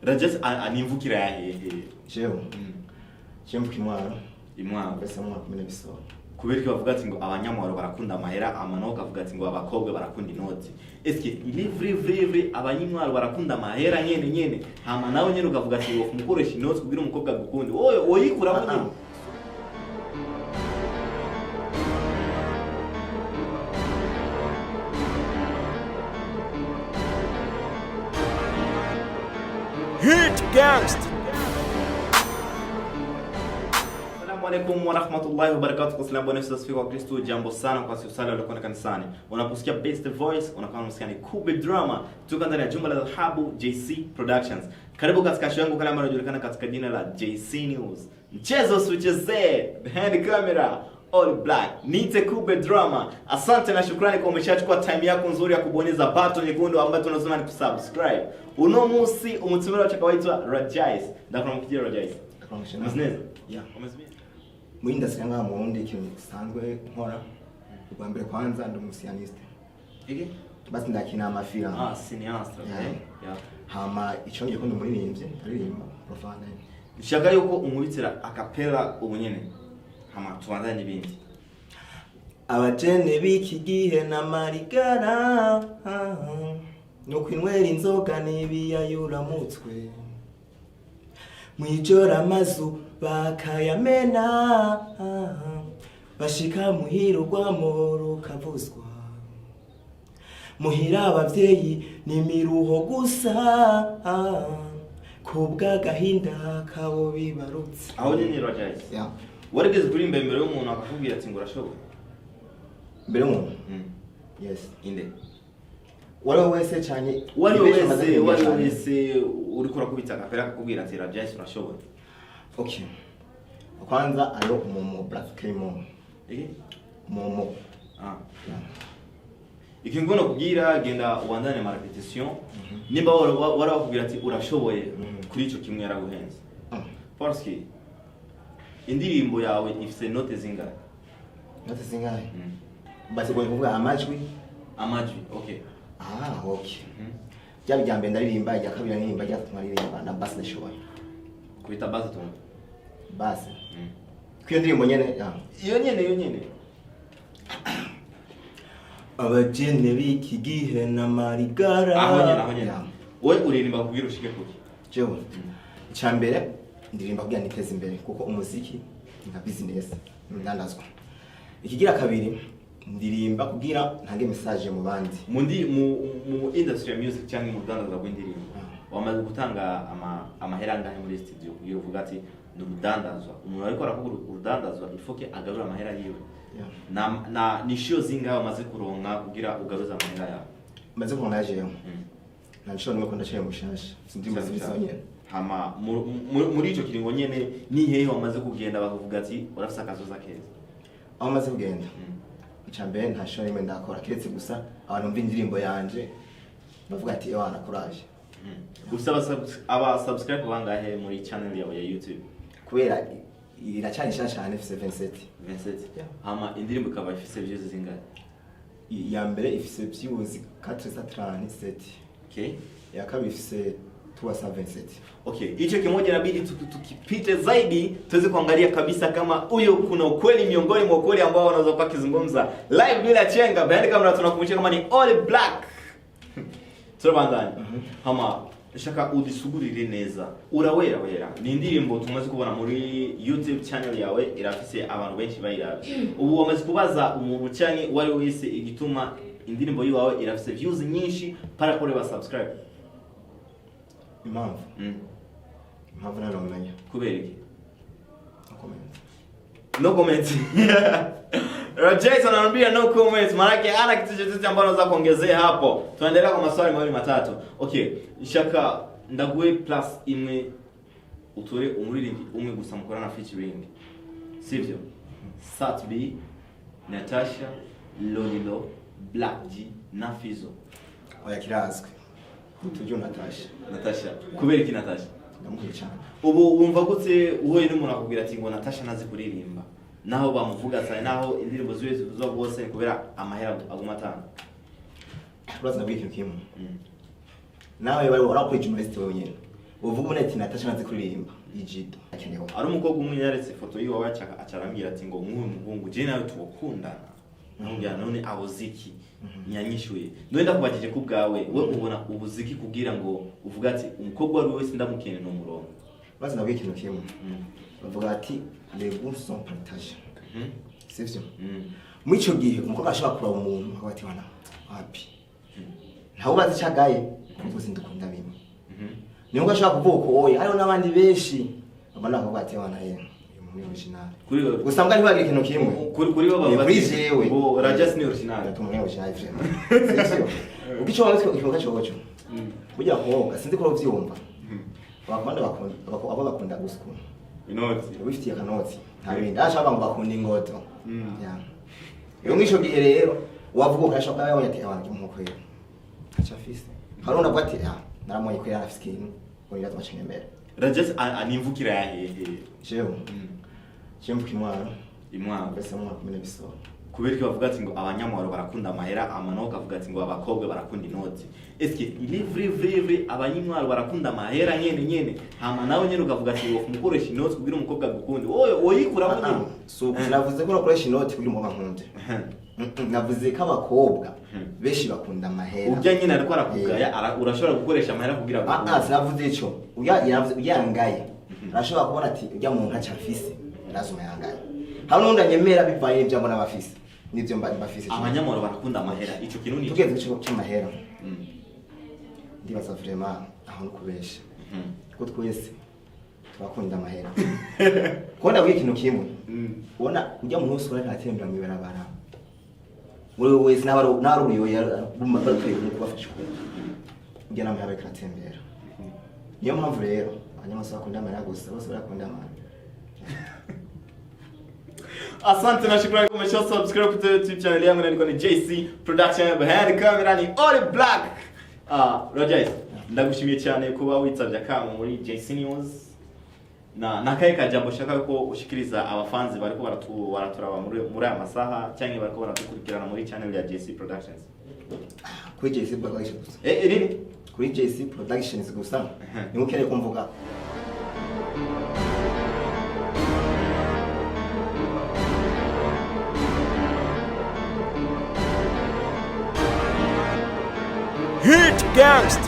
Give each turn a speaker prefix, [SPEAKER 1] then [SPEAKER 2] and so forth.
[SPEAKER 1] Rajes animvukira ya hehe?
[SPEAKER 2] Jewe jewe mvuka Imwaro.
[SPEAKER 1] Imwaro.
[SPEAKER 2] Mbese mu mwaka 2000.
[SPEAKER 1] Kubera ko bavuga ati ngo abanyamwaro barakunda amahera, amano kavuga ati ngo abakobwa barakunda inoti. Eske il est vrai vrai vrai, abanyamwaro barakunda amahera nyene nyene, hama nawe nyene ukavuga ati ngo kumukoresha inoti kugira umukobwa agukunde, wowe woyikuramo nyene?
[SPEAKER 3] Hit Gangsta.
[SPEAKER 1] Assalamu alaikum warahmatullahi wabarakatuh. Kwa Bwana Yesu asifiwe kwa Kristo. Jambo sana kwa sisi wale waliokuwa kanisani. Unaposikia Best Voice unakuwa unasikia ni Kube Drama. Tuko ndani ya jumba la dhahabu JC Productions. Karibu katika show yangu kama inayojulikana katika jina la JC News. Mchezo usichezee, behind the camera all black. Nite Kube Drama. Asante na shukrani kwa umeshachukua time yako nzuri ya kubonyeza button nyekundu ambayo tunasema ni kusubscribe. Uno musi umutumira wacu akaitwa Rajais. Ndakuramukije Rajais. Umeze neza?
[SPEAKER 2] Yeah.
[SPEAKER 1] Umeze neza?
[SPEAKER 2] Muri industry ngaha mu Burundi, ikintu gisanzwe nkora ubwa mbere, kwanza ndi umucinéaste.
[SPEAKER 1] Iki?
[SPEAKER 2] Basi ndakina amafilm.
[SPEAKER 1] Ah, cinéaste, okay.
[SPEAKER 2] Yeah.
[SPEAKER 1] Yeah.
[SPEAKER 2] Hama ico ngiye ko ndi umuririmbyi, ndaririmba profane.
[SPEAKER 1] Nshaka yuko unkubitira acapella ubu nyene. Hama tubandanye n'ibindi.
[SPEAKER 2] Abajene b'iki gihe n'amarigara, nuko inywera inzoga n'ibiyayuramutswe, mwijoro amazu bakayamena, bashika muhira urwamo rukavuzwa, muhira abavyeyi n'imiruho gusa kubw'agahinda kabo bibarutse.
[SPEAKER 1] Aho nyene Rajais.
[SPEAKER 2] Yeah.
[SPEAKER 1] Warigeze kuririmba imbere y'umuntu akakubwira ati ngo urashoboye?
[SPEAKER 2] Mbere y'umuntu?
[SPEAKER 1] Mm.
[SPEAKER 2] Yes.
[SPEAKER 1] Inde?
[SPEAKER 2] Uwari we wese canke
[SPEAKER 1] Uwari we
[SPEAKER 2] benshi bamaze
[SPEAKER 1] wese, uwari we
[SPEAKER 2] kumenyekana?
[SPEAKER 1] wese uriko urakubita acapella akakubwira ati Rajais urashoboye.
[SPEAKER 2] Okay, kwanza hariho Momo Black K Momo.
[SPEAKER 1] Iki?
[SPEAKER 2] Momo.
[SPEAKER 1] Ah. Ikintu ngomba kubwira, genda ubandane ama répétition. Nimba wari wakubwira ati urashoboye, kuri ico kimwe yaraguhenze. Parce que indirimbo yawe ifise note zingahe?
[SPEAKER 2] Note zingahe? Basi kuvuga amajwi.
[SPEAKER 1] Amajwi, okay.
[SPEAKER 2] Ah, okay. Byaba irya mbere ndaririmba, irya kabiri ndaririmba, irya gatatu nkaririmba, na bass ndashoboye.
[SPEAKER 1] Kubita basse tumva.
[SPEAKER 2] Bass kwiyo ndirimbo nyene ya?
[SPEAKER 1] Iyo nyene, iyo nyene.
[SPEAKER 2] Abajene b'iki gihe n'amarigara.
[SPEAKER 1] Aho nyene, aho nyene.
[SPEAKER 2] Ya.
[SPEAKER 1] Wowe uririmba kugira ushike kuki?
[SPEAKER 2] Jewe icya mbere ndirimba kugira niteze imbere, kuko umuziki ni nka business, ndandazwa. Ikigira kabiri, ndirimba kugira ntange message mu bandi.
[SPEAKER 1] Mu ndi mu industry ya music cyangwa mu rudandazwa rw'indirimbo, wamaze gutanga amahera angahe muri studio kugira uvuga ati ni urudandazwa? Umuntu ariko aravuga urudandazwa, il faut que agarure amahera yiwe. Na ni show zingahe wamaze kuronka kugira ugaruze amahera yawe?
[SPEAKER 2] Maze kubona jewe, nta nshuro nimwe ko ndaciye mushasha, sindirimba zibiri zonyene.
[SPEAKER 1] Hama muri ico kiringo nyene, ni hehe wamaze kugenda bakavuga ati urafise akazoza keza?
[SPEAKER 2] Aho maze kugenda, icya mbere nta show nimwe ndakora, keretse gusa abantu bumva indirimbo yanje bavuga ati ewana, courage.
[SPEAKER 1] Ufise aba subscribe bangahe muri channel yawe ya YouTube?
[SPEAKER 2] Kubera iracyari nshasha cyane, ifise 27.
[SPEAKER 1] 27?
[SPEAKER 2] Yeah.
[SPEAKER 1] Hama indirimbo ikaba ifise views zingahe?
[SPEAKER 2] Iya mbere ifise views 437. Iya kabiri ifise 327.
[SPEAKER 1] Okay, hicho kimoja inabidi tukipite zaidi tuweze kuangalia kabisa kama huyo kuna ukweli miongoni mwa ukweli ambao wanaweza kuwa kizungumza live bila chenga. Behind camera tunakumbusha kama ni all black. Turabandanya. Hama shaka udisugurire neza. Urawera wera. Ni indirimbo tumaze kubona muri YouTube channel yawe, irafise abantu benshi bayiravye. Ubu wamaze kubaza umuntu cyane uwari wese igituma indirimbo yiwawe irafise views nyinshi par rapport ba subscribe?
[SPEAKER 2] Impamvu? Impamvu ntanomenya.
[SPEAKER 1] Kubera iki?
[SPEAKER 2] No comment.
[SPEAKER 1] No comment. Jason ananiambia no comment, maanake ana kitu chochote ambacho anaweza kuongezea hapo. Tunaendelea kwa maswali mawili matatu. Okay, shaka ndaguhe plus imwe utore umuririmbyi umwe gusa mukorana featuring. Sivyo? Sat B, Natasha, Lolilo, Black G na Fizo.
[SPEAKER 2] Oya, kirazwi, tujye Natasha.
[SPEAKER 1] Natasha. Kubera iki Natasha?
[SPEAKER 2] Ndamukunda cyane.
[SPEAKER 1] Ubu wumva gute uhuye n'umuntu akubwira ati ngo Natasha ntazi kuririmba, naho bamuvuga cyane, naho indirimbo ziwe zivuzwa bwose, kubera amahera aguma atanga?
[SPEAKER 2] Urazi, nabwiye ikintu kimwe. Nawe wari warakora journalist wewe nyene. Uvuga ubona ati Natasha nazi kuririmba ijido akenewe.
[SPEAKER 1] Ari umukobwa umwe yaretse ifoto yiwe aca arambwira ati ngo nk'uyu muhungu je nawe tuwukundana. Namubwira none awuziki nyanyishuye. None ndakubajije ku bwawe, we ubona ubuziki kugira ngo uvuge ati umukobwa uwo ari we wese ndamukene no murongo?
[SPEAKER 2] Maze nabwiye ikintu kimwe, bavuga ati les goûts sont partagés, sivyo? Muri ico gihe umukobwa ashobora kuraba umuntu akavuga ati wana wapi, ntawe ubazi ico agaye kuko twese ndukunda bimwe. Niyo ngo ashobora kuvuga uko oya, hariho n'abandi benshi babona bakavuga ati wana ye, uyu muntu ni original.
[SPEAKER 1] Kuri wewe.
[SPEAKER 2] Gusa mbwa ntibagira ikintu kimwe.
[SPEAKER 1] Kuri bo bavuga
[SPEAKER 2] Kuri
[SPEAKER 1] ati
[SPEAKER 2] jewe.
[SPEAKER 1] ngo Rajas ni original.
[SPEAKER 2] Ati umuntu ni original vraiment, sivyo? Uko ico wanditswe ikibuga coco burya koga sinzi ko uvyumva, abakunda bakunda abo bakunda gusukura
[SPEAKER 1] Inoti.
[SPEAKER 2] ubifitiye akanoti, nta bindi ashaka ngo bakunda ingoto. Ya. Iyo mw'ico gihe rero wavuga ukashaka kuba yabonye ati abantu nk'uko rero aca afise, hari undi avuga ati ah, naramubonye ko yari afise ikintu ngo niratuma cengembere.
[SPEAKER 1] Rajas animvukira ya hehe?
[SPEAKER 2] Jewe mvuka imwaro.
[SPEAKER 1] Imwaro.
[SPEAKER 2] Mbese mu mwaka 12.
[SPEAKER 1] Kubera ko bavuga ati ngo abanyamwaro barakunda amahera, amano kavuga ati ngo abakobwa barakunda inoti. Est-ce que il est vrai vrai vrai, abanyamwaro barakunda amahera nyene nyene, hama nawe nyene ukavuga ati ngo umukoresha inoti kugira umukobwa agukunde, wowe woyikuramo nyene?
[SPEAKER 2] So sinavuze ko nakoresha inoti kugira umukobwa nkunde. Navuze ko abakobwa benshi bakunda amahera.
[SPEAKER 1] Urya nyene ariko arakugaya, urashobora gukoresha amahera kugira
[SPEAKER 2] Ah ah,
[SPEAKER 1] agukunde?
[SPEAKER 2] sinavuze ico. Urya yavuze yangaye arashobora kubona ati urya muntu ntaco afise, lazima yangaye. Hari n'undi anyemera bivanye n'ivyo mbona bafise n'ivyo mba bafise.
[SPEAKER 1] Abanyamwaro barakunda amahera, ico kintu ni
[SPEAKER 2] Tugeze ku c'amahera, ndibaza vraiment aho no kubesha, kuko twese turakunda amahera. Kuko ndabwiye ikintu kimwe, ubona ujya mu munsi urariko aratembera mw'ibarabara, wewe wese n'abari uruyoya batwaye kubafasha ukuntu ujya n'amahera ariko aratembera. Niyo mpamvu rero abanyamasoko bakunda amahera gusa, bose barakunda amahera.
[SPEAKER 1] Asante na shukrani kwa umesha subscribe to YouTube channel yangu, na niko ni JC Production, behind the camera ni Oli Black. Ah, Rogers, ndagushimiye cyane kuba witavye akamo muri JC News. Na nakaye kajambo ushaka ko ushikiriza abafanzi bariko baraturaba muri aya masaha cyangwa bariko baratukurikirana muri channel ya JC Productions?
[SPEAKER 2] Kuri JC Productions gusa.
[SPEAKER 1] Eh, nini?
[SPEAKER 2] Kuri JC Productions gusa niho ukeneye ko mvuga.
[SPEAKER 3] Hit Gangst.